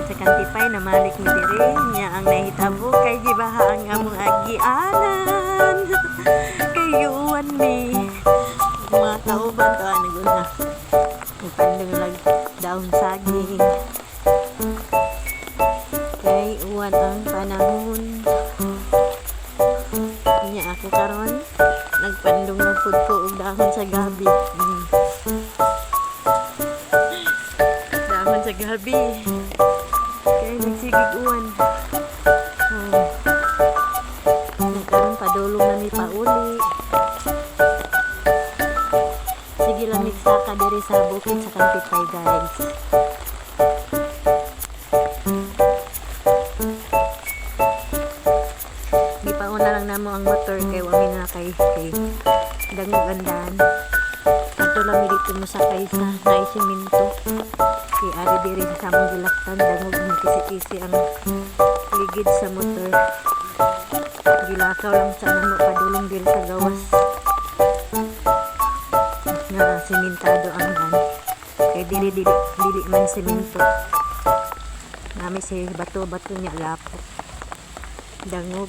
Sa Kantipay, namalik mi diri nya ang nahitabo kay gibaha ang among agianan. Kay giuwan mi. Mga kauban to ang naguna. Nagpandong lag daon saging. Kay uwan ang panahon. Nya ako karon nagpandong na pud ko og dahon sa gabi. Dahon sa gabi. Kay nagsigig uwan. Oh. Nagkaroon padulong na mi pauli. Sige lang migsaka diri sa bukid sa Kantipay, guys. Gipauna lang namo ang motor kay wa mi na kay dangog andan. Adto lang mi dito mosakay sa naay simento. Kay ari diri sa among gilaktan, dangog ang kisi-kisi ang ligid sa motor. Gilakaw lang sa namo padulong diri sa gawas nga simentado ang dan. Kay dili dili dili man simento. Nami si bato-bato niya lapot. Dangog.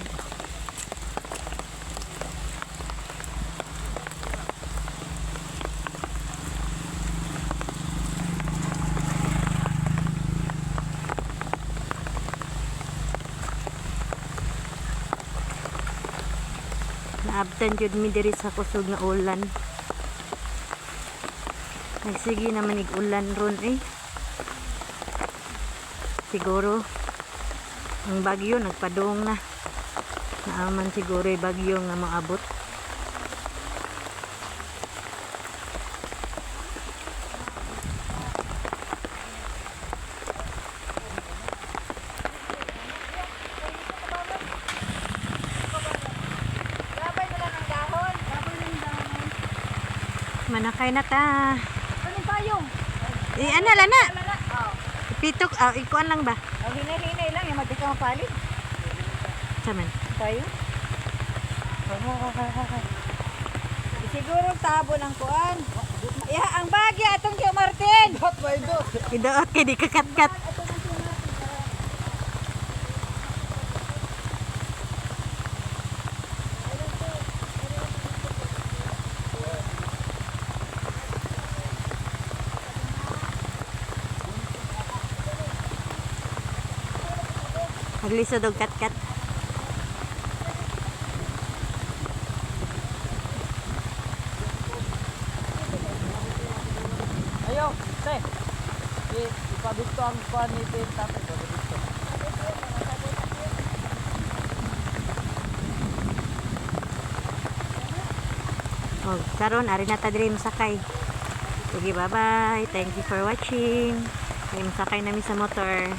Naabtan jud mi diri sa kusog nga ulan. Nagsige naman ig ulan ron eh. Siguro ang bagyo nagpadung na. Naaman siguro yung bagyo nga maabot. Labay na lang ang dahon. Labay na ang dahon. Manakay na ta. Anong payong? Eh, ana lana. Wala na. Oh. Pitok, ah, ikuan lang ba? Oh, hinay-hinay lang. Yung magdi ka mapalit. Saman. Tayo. Siguro tabo ng kuan. Ya, ang bagya atong kay Martin. Idaot kay di kakatkat. Naglisod og katkat. Ayo, te. Ipadugto ang kuan ni Tin tatay, ipadugto. Oh, karon ari na ta diri mosakay. Sige, bye-bye. Thank you for watching. Ay, mosakay nami sa motor.